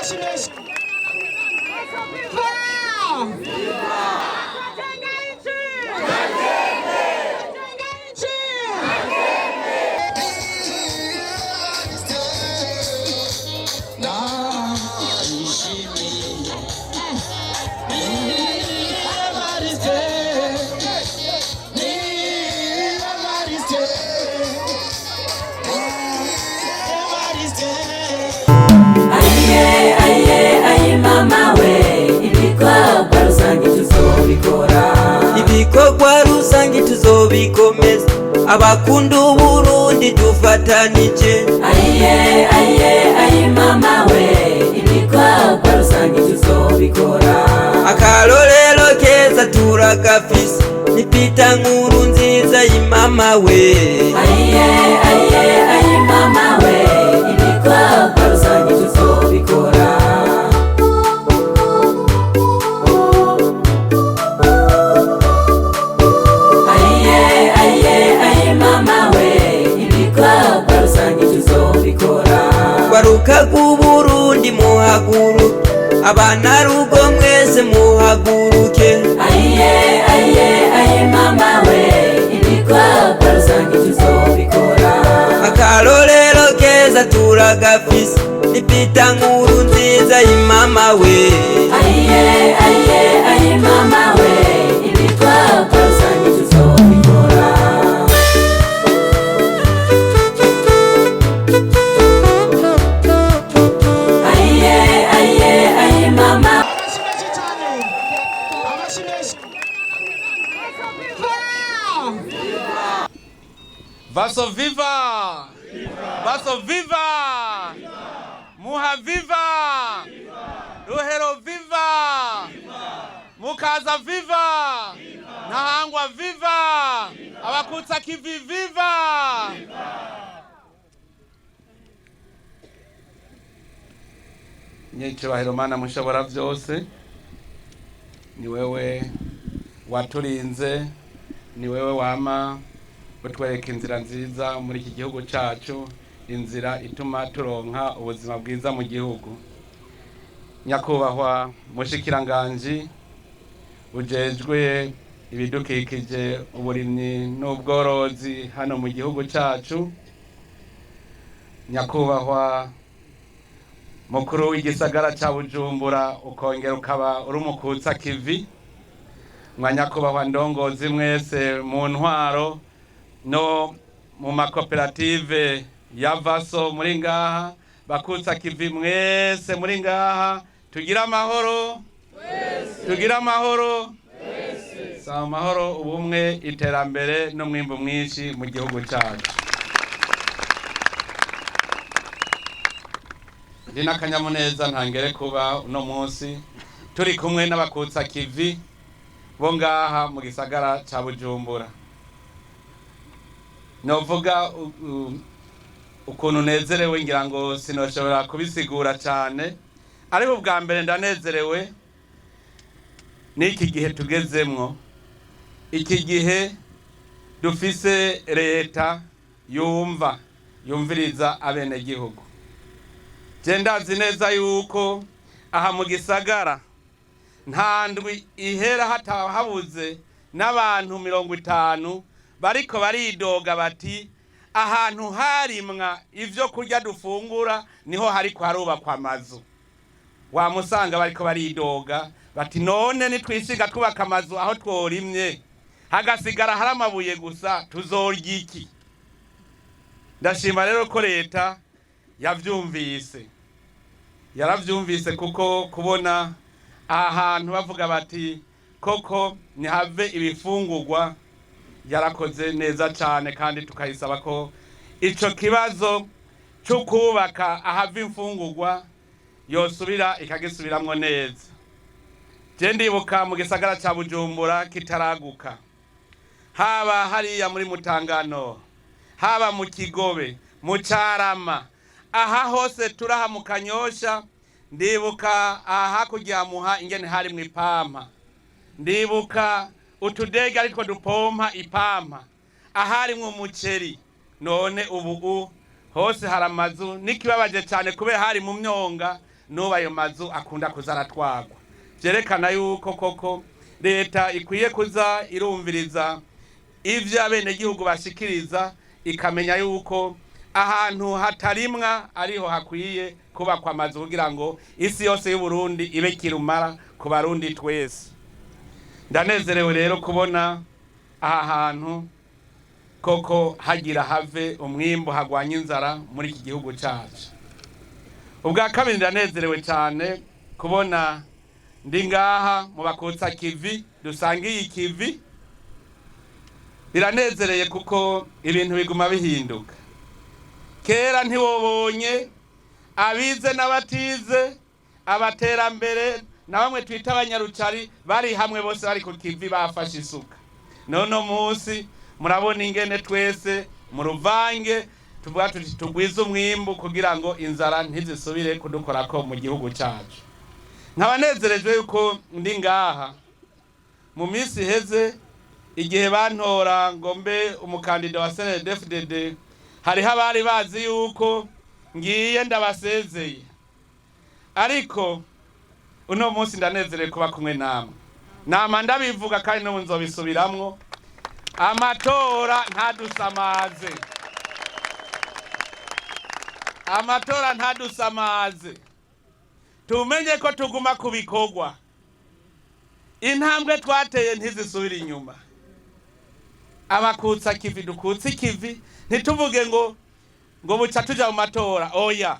Amashyi menshi. Tunajenga nchi! Tunajenga nchi! Aye, aye, aye mama we, ibikorwa rusange tuzobikora. Ibikorwa rusange tuzobikomeza, abakunda Uburundi dufatanije. Aye, aye, aye mama we, ibikorwa rusange tuzobikora. Akarorero keza turagafise, nipita nkuru nziza y'imama we. Aye, aye, aye mama we, ibikorwa rusange tuzobikora. Aye, aye, aye mama we, ibikorwa rusange tuzobikora. Gwaruka rw'Uburundi muhaguruke, abana rugo mwese muhaguruke. Aye, aye, aye mama we, ibikorwa rusange tuzobikora. Akarorero keza turagafise, nipita nkuru nziza y'imama we. Aye, aye, aye mama we, ibikorwa rusange tuzobikora. Aye, aye, aye mama. Amashyi menshi cyane. Amashyi menshi. Vaso viva! Vaso viva! Muha viva! Ruhero viva! Mukaza viva! Ntahangwa viva! Abakutsa kivi viva! Nyicubahiro Mana mushobora byose, ni wewe waturinze, ni wewe wama utwereka inzira nziza muri iki gihugu cacu, inzira ituma turonka ubuzima bwiza mu gihugu. Nyakubahwa mushikiranganji ujejwe ibidukikije, uburimyi n'ubworozi hano mu gihugu cacu, nyakubahwa mukuru w'igisagara ca Bujumbura, ukongera ukaba uri umukutsa kivi, mwa nyakubahwa ndongozi mwese mu ntwaro no mu makoperative ya Vaso muri ngaha, bakutsa kivi mwese muri ngaha, tugire amahoro, tugire amahoro, saba amahoro, ubumwe, iterambere n'umwimbu mwinshi mu gihugu cyacu. Ndi n'akanyamuneza ntangere kuba uno munsi turi kumwe n'abakutsa kivi bo ngaha mu gisagara ca Bujumbura. Novuga ukuntu nezerewe, ngira ngo sinoshobora kubisigura cane, ariko ubwa mbere ndanezerewe n'iki gihe tugezemwo, iki gihe dufise leta yumva, yumviriza abenegihugu. Je ndazi neza yuko aha mu gisagara nta ndwi ihera hatahabuze n'abantu 50 bariko baridoga bati ahantu harimwa ivyo kurya dufungura niho hariko harubakwa amazu. Wamusanga bariko baridoga bati none nitwisiga twubaka amazu aho tworimye hagasigara hari amabuye gusa, tuzorya iki? Ndashima rero ko leta yavyumvise, yaravyumvise, kuko kubona aha hantu bavuga bati koko nihave ibifungurwa, yarakoze neza cane, kandi tukayisaba ko ico kibazo cyo kubaka ahava imfungurwa yosubira ikagisubiramwo neza. Je ndibuka mu gisagara ca Bujumbura kitaraguka, haba hariya muri Mutangano, haba mu Kigobe, mu Carama, aha hose turaha mu Kanyosha. Ndibuka aha hakurya Muha ingene hari mu ipampa, ndibuka utudege aritwo dupompa ipampa aharimwo umuceri. None ubu hose hari amazu, n'ikibabaje cyane kubera hari mu myonga. N'ubu ayo mazu akunda kuza aratwagwa, vyerekana yuko koko leta ikwiye kuza irumviriza ivyo abenegihugu bashikiriza, ikamenya yuko ahantu hatarimwa ariho hakwiye kubakwa amazu, kugira ngo isi yose y'Uburundi ibe kirumara ku Barundi twese. Ndanezerewe rero kubona aha hantu koko hagira have umwimbu, hagwanya inzara muri iki gihugu cacu. Ubwa kabiri, ndanezerewe cyane kubona ndi ngaha mu bakutsa kivi, dusangiye ikivi. Biranezereye kuko ibintu biguma bihinduka. Kera ntiwobonye abize n'abatize, abaterambere na bamwe twita abanyarucari bari hamwe, bose bari ku kivi bafashe isuka. None munsi murabona ingene twese mu ruvange tuvuga tuti tugwize umwimbu kugira ngo inzara ntizisubire kudukorako mu gihugu cyacu. Nkaba nezerejwe yuko ndi ngaha. Mu minsi iheze, igihe bantora ngo mbe umukandida wa CNDD-FDD, hariho abari bazi yuko ngiye ndabasezeye, ariko uno munsi ndanezerewe kuba kumwe namwe. Nama ndabivuga kandi n'ubu nzobisubiramwo: amatora ntadusamaze, amatora ntadusamaze. Tumenye ko tuguma ku bikorwa, intambwe twateye ntizisubira inyuma. Abakutsa kivi dukutse ikivi, ntituvuge ngo buca tuja mu matora, oya,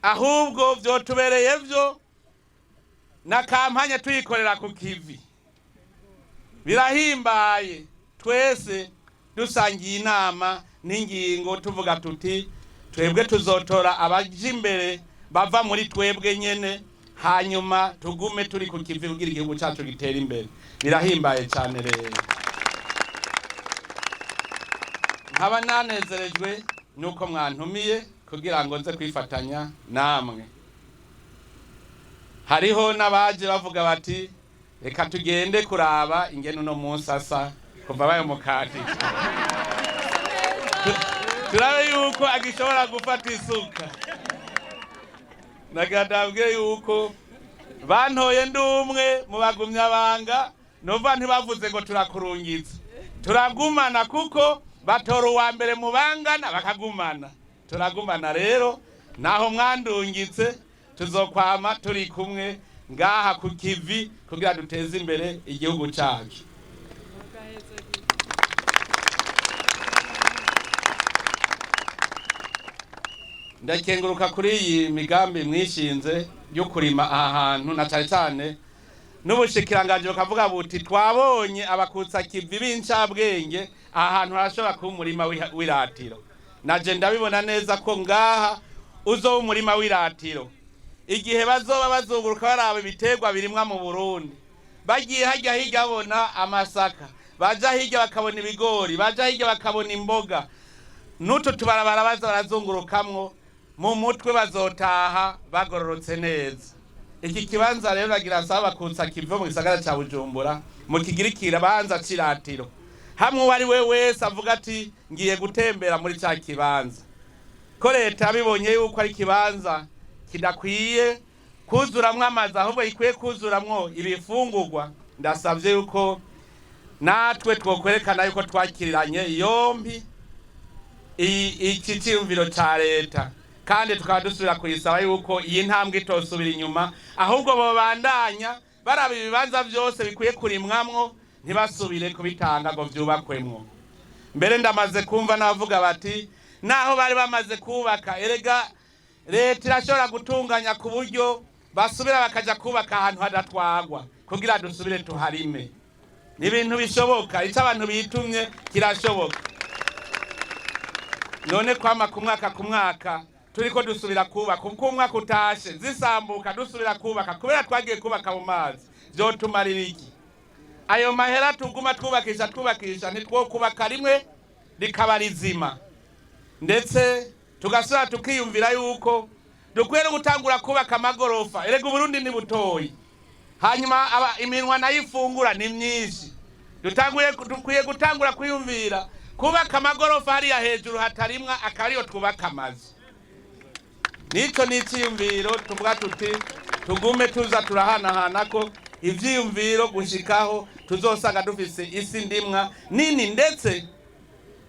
ahubwo vyotubereye vyo na campagne tuyikorera ku kivi. Birahimbaye twese dusangiye inama n'ingingo, tuvuga tuti twebwe tuzotora abaja imbere bava muri twebwe nyene, hanyuma tugume turi ku kivi kugira igihugu cacu gitere imbere. Birahimbaye cyane rero. Nkaba nanezerejwe nuko mwantumiye kugira ngo nze kwifatanya namwe. Hariho n'abaje bavuga bati reka tugende kuraba ingene uno munsi asa kuva bayo mukandida, turabe yuko agishobora gufata isuka. Nagadabwe yuko bantoye ndi umwe mu bagumyabanga, nova ntibavuze ngo turakurungitse, turagumana, kuko batora uwa mbere mu bangana bakagumana. Turagumana rero, naho mwandungitse tuzokwama turi kumwe ngaha ku kivi kugira duteze imbere igihugu cyacu. Ndakenguruka kuri iyi migambi mwishinze yo kurima aha hantu, na cyane cyane n'ubushikiranganji bukavuga buti twabonye abakutsa kivi b'incabwenge, aha hantu harashobora kuba umurima w'iratiro. Naje ndabibona neza ko ngaha uzoba umurima w'iratiro. Igihe bazoba bazunguruka baraba ibiterwa birimwa mu Burundi, bagiye hajya hirya babona amasaka, baja hirya bakabona ibigori, baja hirya bakabona imboga, n'utu tubarabara baza barazungurukamwo, mu mutwe bazotaha bagororotse neza. Iki kibanza rero bagira nsaba bakutsa kive mu gisagara ca Bujumbura mukigirikira banza ciratiro, hamwe uwo ari we wese avuga ati ngiye gutembera muri ca kibanza. Ko leta yabibonye yuko ari ikibanza kidakwiye kuzuramwo amazu, ahubwo ikwiye kuzuramwo ibifungurwa, ndasabye yuko natwe twokwerekana yuko twakiriranye yombi iki cyiyumviro ca leta, kandi tukaba dusubira kuyisaba yuko iyi ntambwe itosubira inyuma, ahubwo bobandanya baraba ibibanza byose bikwiye kurimwamwo, ntibasubire kubitanga ngo vyubakwemwo. Mbere ndamaze kumva n'abavuga bati naho bari bamaze kubaka, erega leta irashobora gutunganya ku buryo basubira bakaja kubaka ahantu hadatwagwa kugira dusubire tuharime. Ni ibintu bishoboka, ico abantu bitumye kirashoboka. None kwama ku mwaka ku mwaka turiko dusubira kubaka, uko umwaka utashe zisambuka dusubira kubaka kubera twagiye kubaka mu mazi, vyotumarira iki? Ayo mahera tuguma twubakisha twubakisha, ntitwokubaka rimwe rikaba rizima, ndetse tugasubira tukiyumvira yuko dukwiye no gutangura kubaka amagorofa? Erega Uburundi ni butoyi, hanyuma iminwa nayo ifungura ni myinshi. Dutanguye, dukwiye gutangura kwiyumvira kubaka amagorofa hariya hejuru hatarimwa, akaba ariyo twubaka amazu. Nico ni iciyumviro tuvuga tuti tugume tuza turahanahana ko ivyiyumviro gushikaho tuzosanga dufise isi ndimwa nini, ndetse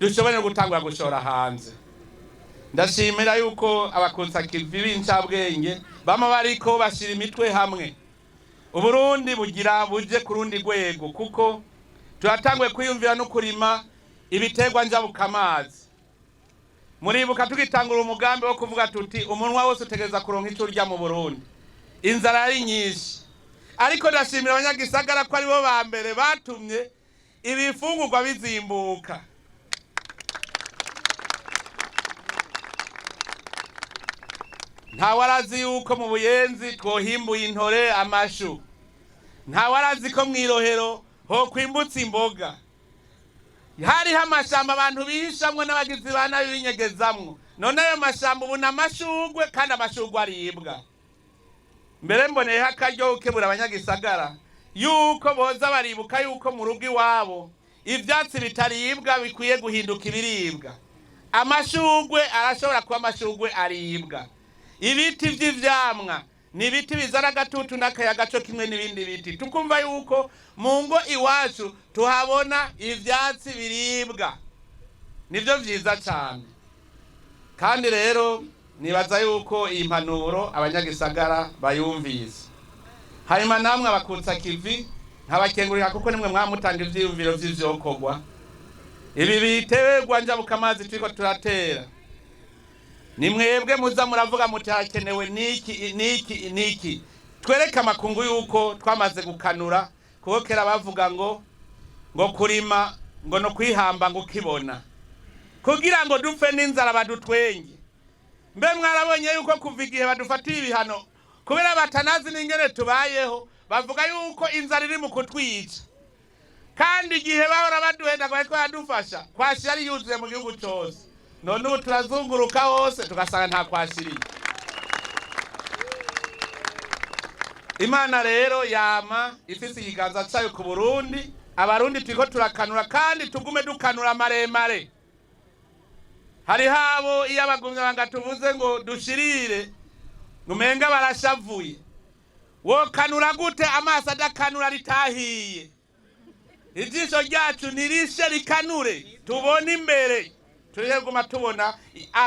dushobore no gutangura gushora hanze. Ndashimira yuko abakunsakivi b'incabwenge bama bariko bashira imitwe hamwe. Uburundi bugira buje ku rundi rwego, kuko turatanguye kwiyumvira no kurima ibiterwa njabukamazi. Muribuka tugitangura umugambi wo kuvuga tuti umunwa wose utegereza kuronka ico urya mu Burundi, inzara yari nyinshi. Ariko ndashimira abanyagisagara ko aribo ba mbere batumye ibifungurwa bizimbuka. Ntawe arazi yuko mu Buyenzi twohimbuye intore amashu, ntawe arazi ko mw'irohero hokwimbutsa imboga. Hariho amashamba abantu bihishamwo n'abagizi ba nabi binyegezamwo, none ayo mashamba ubu ni amashugwe, kandi amashugwe aribwa. Mbere mboneyeho akaryo gukebura abanyagisagara yuko boza baribuka yuko mu rugo iwabo ivyatsi bitaribwa bikwiye guhinduka ibiribwa. Amashugwe arashobora kuba amashugwe aribwa. Ibiti vy'ivyamwa ni ibiti bizana agatutu n'akayaga co kimwe n'ibindi biti. Tukumva yuko mu ngo iwacu tuhabona ivyatsi biribwa, nivyo vyiza cane. Kandi rero nibaza yuko iyi mpanuro abanyagisagara bayumvise. Hanyuma namwe abakutsa kivi nkabakengurira, kuko nimwe mwamutanga ivyiyumviro vy'ivyokorwa. Ibi biterwa njabukamazi turiko turatera, ni mwebwe muza muravuga muti hakenewe niki niki niki. Twereke amakungu yuko twamaze gukanura, kuko kera bavuga ngo kurima ngo no kwihamba ngo ukibona, kugira ngo dupfe n'inzara badutwenge. Mbe mwarabonye yuko kuva igihe badufatiye ibihano kubera batanazi n'ingene tubayeho, bavuga yuko inzara iri mu kutwica. Kandi igihe bahora baduhenda ngo bariko baradufasha, kwashi yari yuzuye mu gihugu cose. None ubu turazunguruka hose tugasanga nta kwashiriye. Imana rero yama ifise ikiganza cayo ku Burundi. Abarundi turiko turakanura, kandi tugume dukanura maremare. Hariho abo iyo abagumya banga tuvuze ngo dushirire, umenga barashavuye. Wokanura gute amaso adakanura ritahiye? Ijisho ryacu nirishe rikanure, tubone imbere. Turihe guma tubona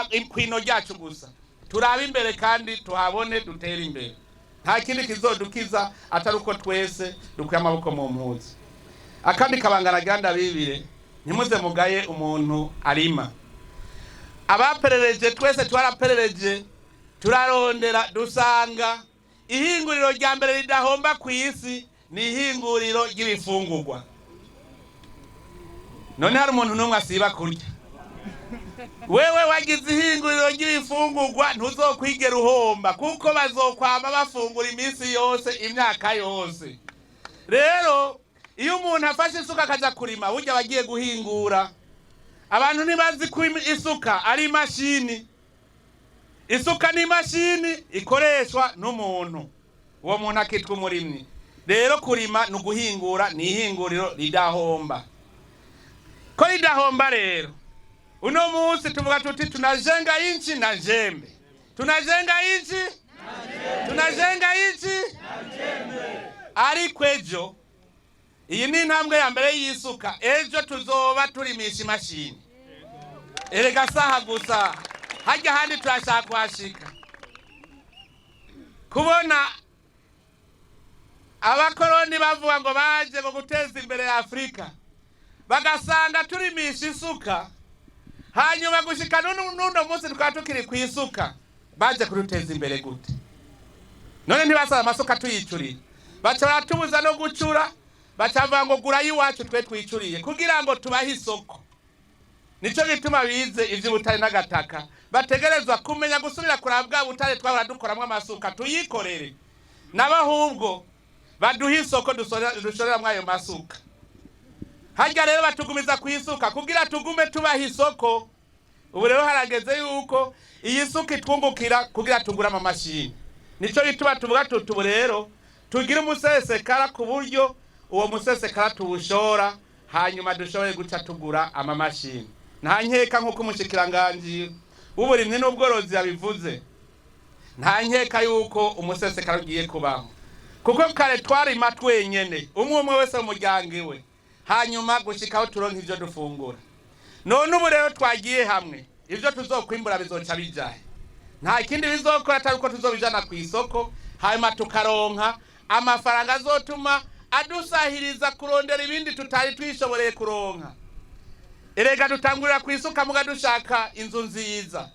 ikwino ryacu gusa, turabe imbere kandi tuhabone, dutere imbere. Nta kindi kizodukiza atari uko twese dukuye amaboko mu mpuzu. Akandi kabanga nagira ndabibire, ntimuze mugaye umuntu arima. Abaperereje twese twaraperereje, turarondera dusanga ihinguriro rya mbere ridahomba ku isi ni ihinguriro ry'ibifungurwa. None hari umuntu n'umwe asiba kurya? Wewe wagize ihinguriro ry'ibifungurwa ntuzokwigera uhomba, kuko bazokwama bafungura iminsi yose, imyaka yose. Rero iyo umuntu afashe isuka akaja kurima, burya aba agiye guhingura. Abantu ntibazi ko isuka ari imashini. Isuka ni imashini ikoreshwa n'umuntu, uwo muntu akitwa umurimyi. Rero kurima ni uguhingura, ni ihinguriro ridahomba. Ko ridahomba rero, uno munsi tuvuga tuti tunajenga inchi na jembe, tunajenga inchi, tunajenga inchi. Ariko ejo, iyi ni intambwe ya mbere y'isuka, ejo tuzoba turimisha imashini. Erega saha gusa, harya handi turashaka kuhashika. Kubona abakoroni bavuga ngo baje ngo guteza imbere Afrika, bagasanga turimisha isuka, hanyuma gushika n'uno munsi tukaba tukiri ku isuka, baje kuduteza imbere gute? None ntibasaba amasuka tuyicurira, baca baratubuza no gucura, baca bavuga ngo gurayo iwacu twe twicuriye kugira ngo tubahe isoko. Nico gituma bize ivy'ubutare n'agataka bategerezwa kumenya gusubira kuraba bwa butare twahora dukoramwo amasuka, tuyikorere nabo, ahubwo baduhe isoko dushoreramwo ayo masuka. Harya rero batugumiza ku isuka kugira tugume tubaha isoko. Ubu rero harageze yuko iyi suka itwungukira kugira tugure amamashini. Nico gituma tuvuga tuti ubu rero tugire umusesekara, ku buryo uwo musesekara tuwushora, hanyuma dushobore guca tugura amamashini. Nta nkeka nk'uko umushikiranganji w'uburimyi n'ubworozi yabivuze. Nta nkeka yuko umusesekara ugiye kubaho, kuko kare twarima twenyene, umwe umwe wese mu muryango iwe, hanyuma gushikaho turonka ivyo dufungura. None ubu rero twagiye hamwe, ivyo tuzokwimbura bizoca bijahe? Nta kindi bizokora atari uko tuzobijana ku isoko, hanyuma tukaronka amafaranga azotuma adusahiriza kurondera ibindi tutari twishoboreye kuronka. Erega dutangurira ku isuka muga dushaka inzu nziza,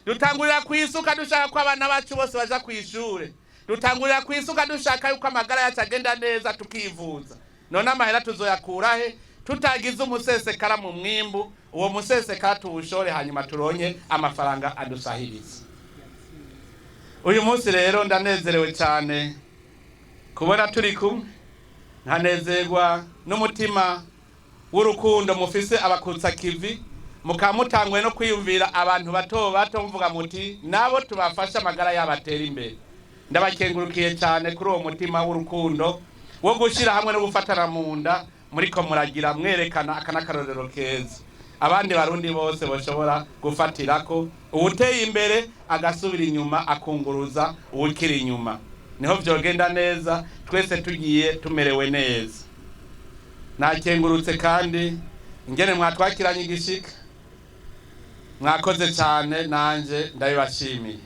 dutangurira ku isuka dushaka ko abana bacu bose baja ku ishure, dutangurira ku isuka dushaka yuko amagara yacu agenda neza tukivuza. None amahera tuzoyakura he tutagize umusesekara mu mwimbu? Uwo musesekara tuwushore, hanyuma turonke amafaranga adusahiriza. Uyu munsi rero ndanezerewe cyane kubona turi kumwe, nkanezerwa n'umutima w'urukundo mufise abakutsa kivi, mukaba mutanguye no kwiyumvira abantu bato bato, muvuga muti nabo tubafashe amagara yabo atera imbere. Ndabakengurukiye cyane kuri uwo mutima w'urukundo wo gushyira hamwe no gufatana mu nda muriko muragira, mwerekana aka n'akarorero keza abandi Barundi bose bashobora gufatirako. Uwuteye imbere agasubira inyuma akunguruza uwukiri inyuma, niho vyogenda neza, twese tugiye tumerewe neza. Nakengurutse kandi ingene mwatwakiranye igishika, mwakoze cyane, nanje ndabibashimiye.